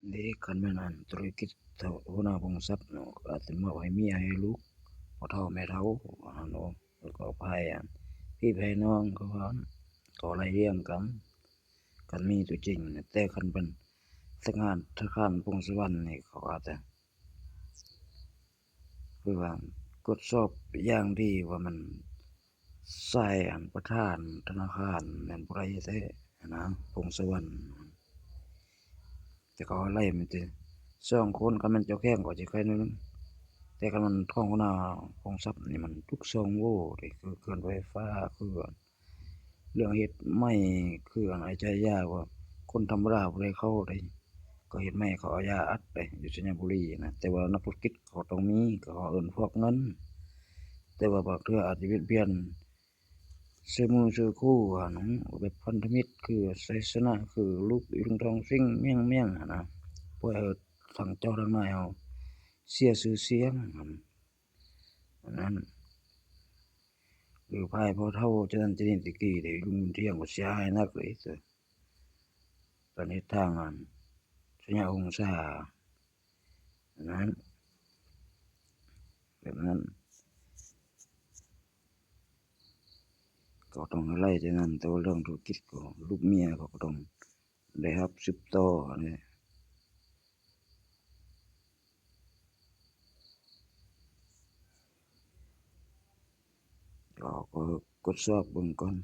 ເດ້ ຄັນແມ່ນອັນທຸລະກິດເຖົ້າ ຫົວໜ້າພົງຊັບເນາະ ກໍອາດຈະມອບໃຫ້ເມຍໃຫ້ລູກ ພໍ່ເຖົ້າແມ່ເຖົ້າ ອັນນັ້ນເນາະ ແລ້ວກໍພາຍອັນພີ່ພາຍນ້ອງ ເຂົາວ່າກໍໄລ່ລຽງກັນ ຄັນມີຕົວຈິງນະ. ແຕ່ຄັນເປັນສຳນັກງານທະນາຄານພົງສະຫວັນນີ້ ເຂົາອາດຈະ ຄືວ່າກວດສອບຢ່າງດີວ່າມັນ ສາຍອັນປະທານທະນາຄານແມ່ນຜູ້ໃດແທ້ຫັ້ນນະ ພົງສະຫວັນ. ແຕ່ເຂົາໄລ່ມັນຕິສອງຄົນ ຄັນແມ່ນເຈົ້າແຂວງກໍຊິໄຄໜ້ອຍໜຶ່ງ ແຕ່ຄັນມັນຂອງຫົວໜ້າກົງຊັບນີ້ມັນທຸກຊ່ອງໂຫວ່ເດ້ ຄືເຂື່ອນໄຟຟ້າ ຄືເລື່ອງເຮັດໄມ້ ຄືອັນໄອ້ໃຈຢາວ່າ ຄົນທຳມະດາບໍ່ໄດ້ເຂົ້າເດ້ ເຂົາເຮັດໄມ້ເຂົາເອົາຢາອັດເດ້ ຢູ່ໄຊຍະບູລີນະ ແຕ່ວ່ານັກທຸລະກິດເຂົາຕ້ອງມີ ເຂົາເອີ້ນພວກເງິນ ແຕ່ວ່າບາງເທື່ອອາດຈະບຽດບຽນ ຊື່ໝູ່ຊື່ຄູ່ຫັ້ນ ແບບພັນທະມິດ ຄືໄຊຊະນະ ຄືລູກອີລຸງທອງສິງ ແມ່ງໆ ຫັ້ນນະ ປ່ອຍໃຫ້ທັງເຈົ້າທັງນາຍເຮົາເສຍຊື່ສຽງຫັ້ນ ອັນນັ້ນ ຫຼືພາຍພໍ່ເຖົ້າຈະນັ້ນຈະນີ້ ແຕ່ກີ້ເດ້ ລຸງບຸນທ່ຽງກໍເສຍຫາຍໜັກເລີຍ ຕອນເຮັດທາງອັນໄຊຍະຫົງສາ ອັນນັ້ນ ແບບນັ້ນ ກໍຕ້ອງໃຫ້ໄລ່ແຕ່ນັ້ນ ແຕ່ວ່າເລື່ອງທຸລະກິດກໍລູກເມຍເຂົາກໍຕ້ອງໄດ້ຮັບສືບຕໍ່ຫັ້ນແຫຼະ ກໍ ກໍກວດສອບເບິ່ງກ່ອນ